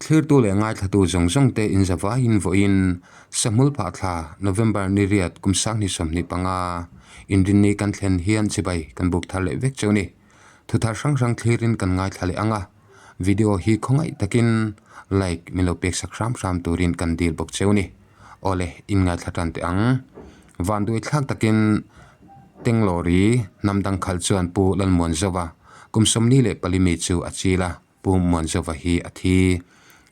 Thlirtu leh ngaithlatu zawng zawng te inzavaiin vawiin Sahmul phah thla November ni riat kum sanghnih 25 inrinni kan thlen hian chibai kan buk thar leh vek cheu ni. Thuthar hrang hrang thlirin kan ngaithla leh ang a, video hi khawngaih takin like min lo pek sak hram hram turin kan dil bawk cheu ni. Awle inngaithla tan teh ang. Vanduai thlak takin Tenglawri hnam dang khalh chuan Pu Lalmuanzova kum 44 mi chu a chil a. Pu Muanzova hi a thi.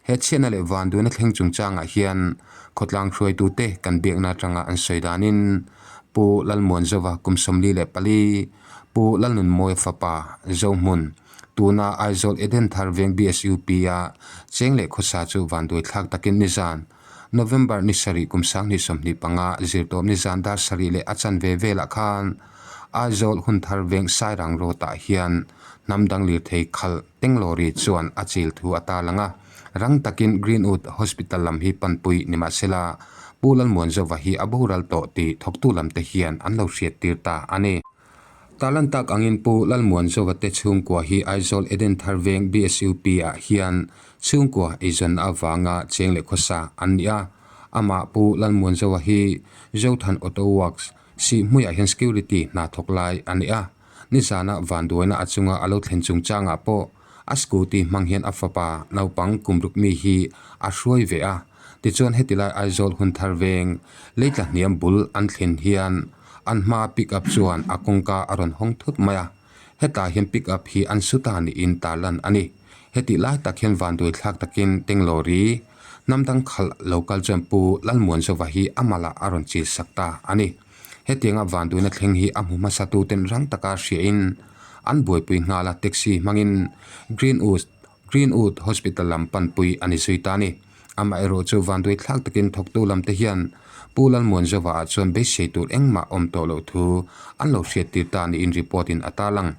He chhiatna leh vanduaina thleng chungchangah hian khawtlang hruaitute kan biakna atanga an sawi danin Pu Lalmuanzova kum 44, Pu Lalnunmawia fapa Zohmun, tuna Aizawl Edenthar veng BSUP-a cheng leh khawsa chu vanduai thlak takin nizan November ni sarih kum 2025 zirtawp nizan dar sarih leh a chanve velah khan Aizawl Hunthar veng Sairang Road-ah hian hnam dang lirthei khalh Tenglawri chuan a chil thu a tarlang a, rang takin Greenwood Hospital lam hi panpui ni mahsela Pu Lalmuanzova hi a boral tawh tih thawktu lam te hian an lo hriattir ta a ni. Tarlan tak angin Pu Lalmuanzova te chhungkua hi Aizawl Edenthar veng BSUP ah hian chhungkua eizawnna avanga cheng leh khawsa an ni a, amah Pu Lalmuanzova hi Zothan Auto Works Sihhmuiah hian security hna thawk lai a ni a. Nizana vanduaina a chunga a lo thlen chungchangah pawh a scooty hmang hian a fapa naupang kum ruk mi hi a hruai ve a. Tichuan heti lai Aizawl hun thar veng leitla hniam bul an thlen hian an hma pick up chuan a kawngka a rawn hawng thut mai a. Hetah hian pick up hi an su ta niin tarlan a ni. Hetih lai tak hian vanduai thlak takin Tenglawri hnam dang khalh lo kal chuan Pu Lalmuanzova hi a malah a rawn chil sak ta a ni. Hetianga vanduaina thleng hi a hmu hmasa tuten rang taka hriain an buaipui nghal a, taxi hmangin Greenwood Greenwood Hospital lam panpui a ni zui ta a ni. Amaherawh chu vanduai thlak takin thawktu lam te hian Pu Lalmuanzova ah chuan beisei tur engmah awm tawh loh thu an lo hriattir ta niin report in a tarlang.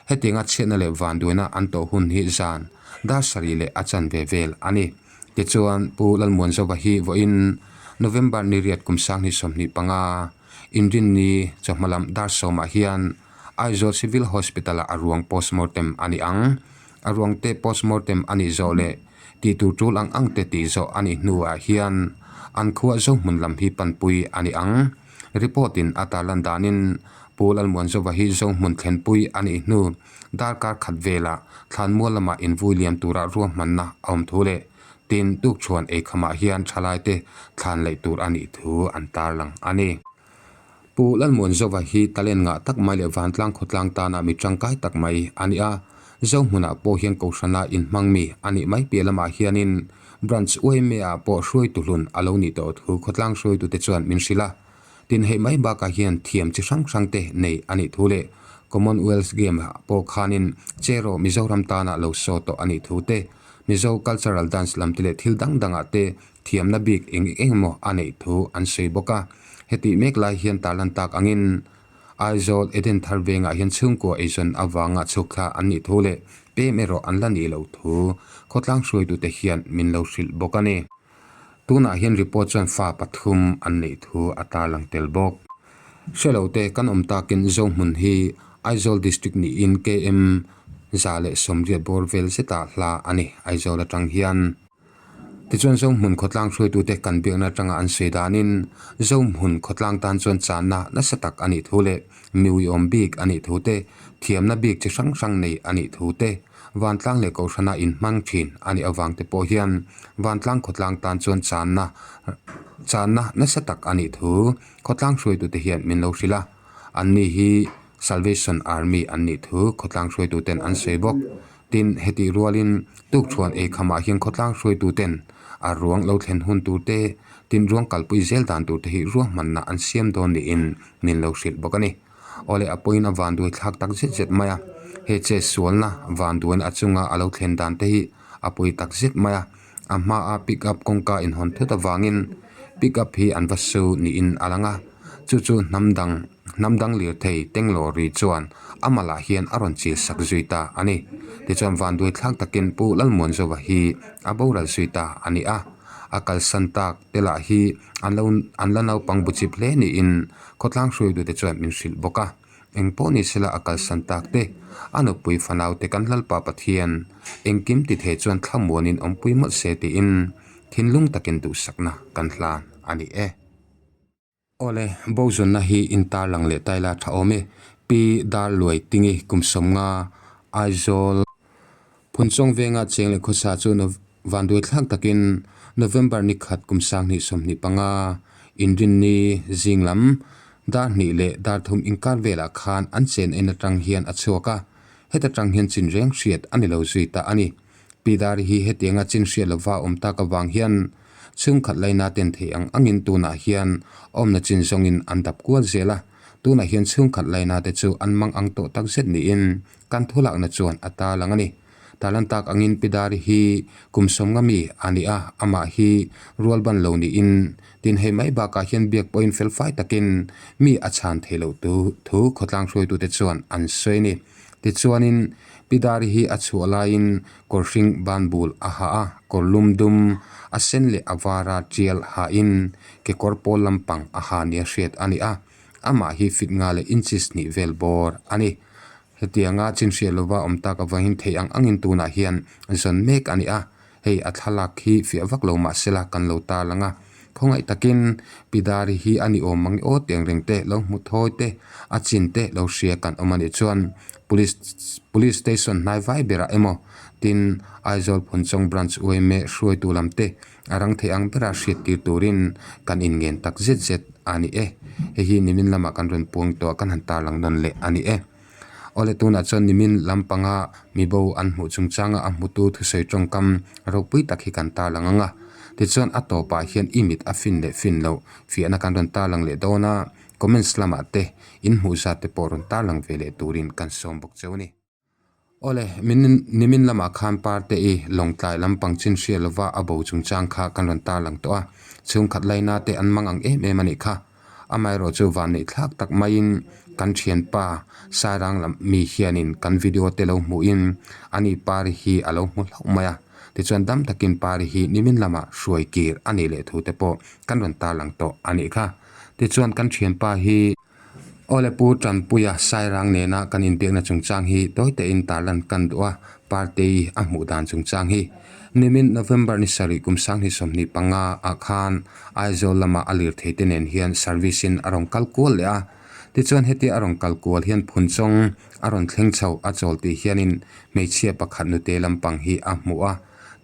Hetianga chhiatna leh vanduaina an tawh hun hi zan dar sarih leh a chanve vel a ni. Tichuan, Pu Lalmuanzova hi vawiin November ni riat kum 2025 Inrinni chawhma lam dar sawmah hian Aizawl Civil Hospital-ah a ruang postmortem a ni ang. A ruangte postmortem a nih zawh leh tih tur tul ang ang te tih zawh a nih hnuah hian an khua Zohmun lam hi panpui a ni ang. Report-in a tarlan danin Pu Lalmuanzova hi Zohmun thlenpui a nih hnu darkar khat velah thlanmual lamah invui liam tura ruahmanna a awm thu leh tin tukchhuan eikhamah hian thalaite thlan laih tur a nih thu an tarlang a ni. Pu Lalmuanzova hi talent ngah tak mai leh vantlang khawtlang tana mi tangkai tak mai a ni a, Zohmunah pawh hian Kohhrana inhmang mi a nih mai piah lamah hianin Branch YMA-ah pawh hruaitu hlun a lo nih tawh thu khawtlang hruaitute chuan min hrilh a. Tin hei mai bakah hian thiam chi hrang hrang te nei a nih thu leh Commonwealth Game ah pawh khanin Cheraw Mizoram tana lo saw tawh a nih thu te, Mizo cultural dance lam te leh thil dang dangah te thiamna bik eng eng emaw a neih thu an sawi bawk a. Hetih mek lai hian tarlan tak angin Aizawl Eden Thar vengah hian chhungkua eizawn avanga chhuk thla an nih thu leh pem erawh an la nih loh thu khawtlang hruaitute hian min lo hrilh bawk a ni. Tunah hian report chuan fa pathum an neih thu a tarlang tel bawk. Hre lo te kan awm takin Zohmun hi Aizawl District niin KM 180 bawr vel zetah hla a ni Aizawl atang hian. Tichuan Zohmun khawtlang hruaitute kan biakna atanga an sawi danin Zohmun khawtlang tan chuan channa nasa tak a nih thu leh miuiawm bik a nih thu te, thiamna bik chi hrang hrang nei a nih thu te, Vantlang leh Kohhrana inhmang thin a nih avang te pawh hian vantlang khawtlang tan chuan channa channa nasa tak a nih thu khawtlang hruaitute hian min lo hrilh a, anni hi Salvation Army an nih thu khawtlang hruaituten an sawi bawk. Tin, hetih rualin tukṭhuan eikhamah hian khawtlang hruaituten a ruang lo thlen hun tur te, tin ruang kalpui zel dan tur te hi ruahmanna an siam dawn niin min lo hrilh bawk a ni. Awle a pawhin a vanduai thlak tak zet zet mai a, he che sualna vanduaina a chunga a lo thlen dan te hi a pawi tak zet mai a, a hmaa pick up kawngka inhawn thut avangin pick up hi an va su niin a lang a, chu chu hnam dang hnam dang lirthei Tenglawri chuan a malah hian a rawn chil sak zui ta a ni. Tichuan vanduai thlak takin Pu Lalmuanzova hi a boral zui ta a ni a, a kalsan tak te lah hi an lo an la naupang bu chip hle niin khawtlang hruaitute chuan min hrilh bawk a. Eng pawh ni sela a kalsan tak te, a nupui fanau te kan Lalpa Pathian engkim ti thei chuan thlamuanin awmpui mawlh se tiin thinlung takin duhsakna kan hlan a ni e. Awle, Bozawnna hi intarlang leh taila tha awm e, Pi Darluai Tingi kum sawmnga Aizawl. Phunchawng venga cheng leh khawsa chu vanduaithlak takin November ni khat kum 2025 Inrinni zing lam dar hnih leh dar thum inkar velah khan an chen en atang hian a chhuak a, heta tang hian chin reng hriat a ni lo zui ta a ni. Pi Dari hi hetianga chin hriat lova awm tak avang hian chhungkhat laina ten thei ang angin tunah hian awmna chin zawngin an dap kual zel a, tunah hian chhungkhat laina te chu an mang ang tawh tak zet niin Kan thulakna chuan a tarlang a ni. Tarlan tak angin Pi Dari hi kum sawmnga mi a ni a, amah hi rual ban lo niin tin hei mai bakah hian biak pawhin felfai takin mi a chhan thei loh tu thu khawtlang hruaitute chuan an sawi a ni. Tichuanin Pi Dari hi a chhuah laiin kawr hring ban bul a ha a, kawr lum dum a sen leh a vara tial hain kekawr pawl lampang a ha nia hriat a ni a, amah hi fit nga leh inches hnih vel bawr a ni. Hetianga chinhriat lova awm tak avangin thei ang angin tunah hian zawn mek a ni a, hei a thlalak hi fiah vak lo mah sela kan lo tarlang a. Khawngaih takin Pi Dari hi a ni awm mang i aw tiang reng te, lo hmu thawi te, a chin te lo hria kan awm a nih chuan Police Police Station hnai vai berah emaw tin Aizawl Phunchawng Branch yma hruaitu lam te A rang thei ang bera hriat tir turin kan inngen tak zet zet a ni e. Hei hi nimin lamah kan rawn puang tawh a, kan han tarlang nawn leh a ni e. Awle tunah chuan nimin lampanga mibo an hmuh chungchanga a hmutu thusawi tawngkam ropui tak hi kan tarlang ang a. Tichuan a tawpah hian i mit a fin leh fin loh fiahna kan rawn tarlang leh dawn a, comments lamah te in hmuh zat te pawh rawn tarlang ve leh turin kan sawm bawk cheu a ni. Awle, min nimin lamah khan Parte i Lawngtlai lampang chin hria lova a bo chungchang kha kan rawn tarlang tawh a, chhungkhat laina te an mang ang em em a nih kha. Amaherawh chu vanneih thlak tak maiin kan thianpa Sairang lam mi hianin kan video te lo hmuhin ani Pari hi a lo hmu hlauh mai a, tichuan dam takin Pari hi nimin lamah hruai kir a nih leh thu te pawh kan rawn tarlang tawh a nih kha. Tichuan kan thianpa hi. Awle Pu Tanpuia Sairang nena kan inbiakna chungchang hi tawi tein tarlan kan duh a, party a hmuh dan chungchang hi. Nimin November ni sarih kum 2025 ah khan Aizawl lama a lirthei te nen hian service in a rawn kal kual leh a. Tichuan hetia a rawn kal kual hian Phunchawng a rawn thleng chho a chawl tih hianin hmeichhia pakhat nute lampang hi a hmuh a.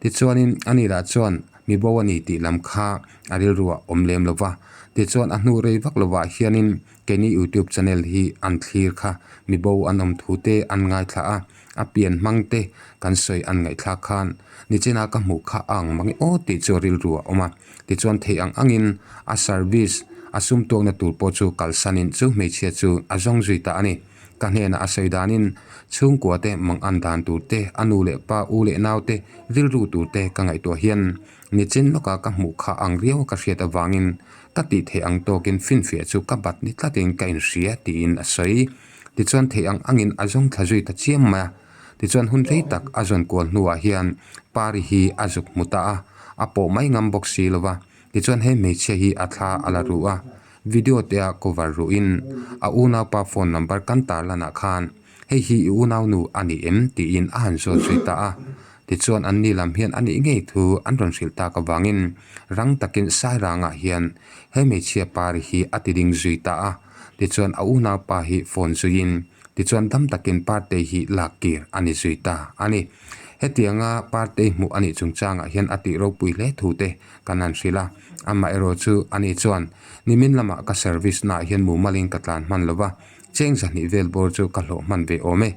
Tichuanin ani lah chuan Mi bo a ni tih lam kha a rilru a awm lem lo va. Tichuan a hnu rei vak lovah hianin keini youtube channel hi an thlir kha mi bo an awm thu te an ngaithla a, a pian hmang te kan sawi an ngaihthlak khan nichina ka hmuh kha a ang mang aw tih chu a rilru a awm a. Tichuan theih ang angin a service a sum tuakna tur pawh chu kalsanin chu hmeichhia chu a zawng zui ta a ni. Ka hnenah a sawi danin chhungkua te mang an dan tur te, a nu leh pa, u leh nau te, rilru tur te ka ngaihtuah hian nichin lawka ka hmuh kha ang riau ka hriat avangin ka tih theih ang tawkin finfiah chu ka bat ni tlatin ka inhria tiin a sawi. Tichuan theih ang angin a zawng thla zui ta chiam mai a. Tichuan hun rei tak a zawn kual hnuah hian Pari hi a zuk hmu ta a, a pawh mai ngam bawk si lo va. Tichuan he hmeichhia hi a thla a la ru a, video te a cover ruhin a unaupa phone number kan tarlan ah khan hei hi i unaunu a ni em tiin a han zawt zui ta a. Tichuan an ni lam hian a nih ngei thu an rawn hrilh tak avangin rang takin Sairangah hian he hmeichhia pari hi a ti ding zui ta a. Tichuan a unaupa hi phone zuiin tichuan dam takin Partei hi lak kir a ni zui ta a ni. Hetianga Partei hmuh a nih chungchangah hian a tih ropui hle thu te kan han hrilh a, amaherawh chu ani chuan nimin lamah ka service naah hian mumalin ka tlan hman lo va, cheng zahnih vel bawr chu ka hlawh hman ve awm e.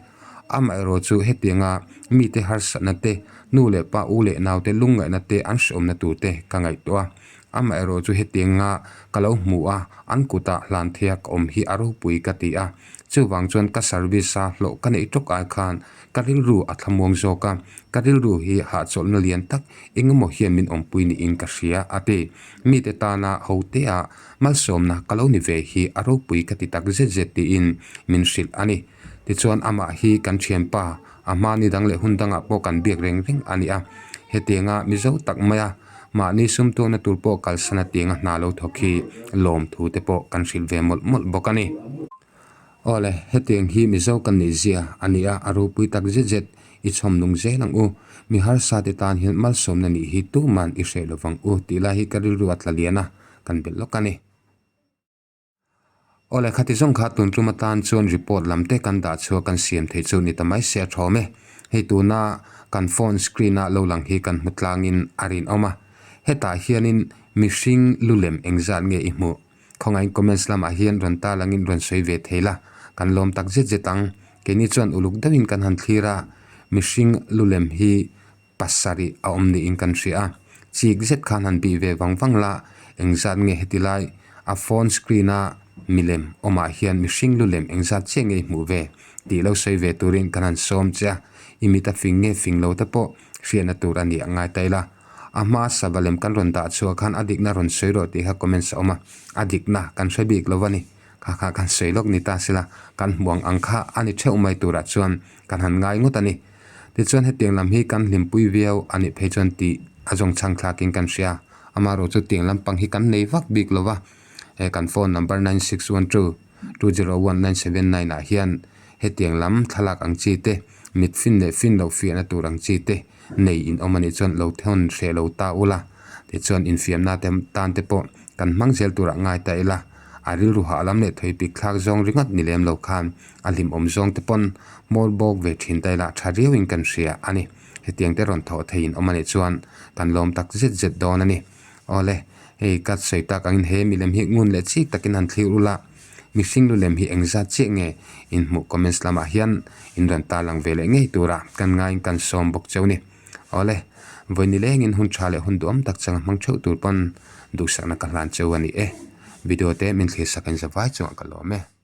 Amaherawh chu hetianga mite harsatna te, nu leh pa u leh naute lungngaihna te an hreawmna tur te ka ngaihtuah a, amaherawh chu hetianga ka lo hmu a, an kutah hlan theia ka awm hi a ropui ka ti a, chuvang chuan ka service a hlawh ka neih tawk ai khan ka rilru a thlamuang zawk a, ka rilru hi hahchawlhna lian tak Engemaw hian min awmpui niin ka hria a ti. Mite tana hotea malsawmna ka lo ni ve hi a ropui ka ti tak zet zet tiin min hrilh a ni. Tichuan amah hi kan thianpa, a hma ni dang leh hun dangah pawh kan biak reng reng a ni a. Hetianga Mizo tak maia mahni sumtuakna tur pawh kalsan atianga hna lo thawk hi lawmthu te pawh kan hrilh ve mawlh mawlh bawk a ni. Awle, hetiang hi Mizo kan nih zia a ni a, a ropui tak zet zet i chhawm nung zel ang u. Mi harsa te tan hian malsawmna nih hi tuman i hreh lovang u tih lai hi ka rilru a tla lian a, kan belh lawk a ni. Awle, khati zawng kha tun tum atan chuan report lam te kan dah chhuak kan siam thei chu ni ta mai se a thawm e. Hei tuna kan phone screen a lo lang hi kan hmu tlangin a rinawm a. Hetah hianin mihring lu lem engzat nge i hmuh? Khawngaihin comments lamah hian rawn tarlangin rawn sawi ve thei la, kan lawm tak zet zet ang. Keini chuan uluk deuhin kan han thlir a, mihring lu lem hi pasarih a awm niin kan hria a, chik zet khan han bih ve vang vang la, engzat nge heti lai a phone screen a milem awmah hian mihring lu lem engzat chiah nge i hmuh ve tih lo sawi ve turin kan han sawm che a, i mit a fing nge fing lo te pawh hriatna tur a ni a ngai ta ila. A hma sava lem kan rawn dah chhuah khan a dikna rawn sawi rawh tih kha comments a awm a, a dikna kan hre bik lo a ni. Kha kha kan sawi lawk ni ta sela, kan hmuang ang kha a ni theuh mai turah chuan kan han ngai ngawt a ni. Tichuan hetiang lam hi kan hlimpui viau a nih phei chuan tih a zawng chhang thlakin kan hria. Amaherawh chu tiang lampang hi kan nei vak bik lo va, he kan phone number 9612 201 979 ah hian hetiang lam thlalak ang chi te, mit fin leh fin loh fiahna tur ang chi te nei in awm a nih chuan lo thawn hreh lo ta ula, tichuan infiamna te tan te pawh kan hmang zel turah ngai ta ila, a rilru hah lam leh thawi pik thlak zawng ringawt ni lem lo khan a hlimawm zawng te pawn hmawr bawk ve thin ta ila tha riauin kan hria a ni. Hetiang te rawn thawh theiin awm a nih chuan kan lawm tak zet zet dawn a ni. Awle, hei ka sawi tak angin he milem hi ngun leh chik takin han thlir ula, mihring lu lem hi engzat chiah nge inhmuh comments lamah hian in rawn tarlang ve leh ngei tura kan ngaiin kan sawm bawk cheu ni. Awle, vawi nilengin hun tha leh hun duhawm tak changa hmang theuh tur pawn duhsakna ka hlan cheu a ni e. Video te min thlir sak in zavai chungah ka lawm e.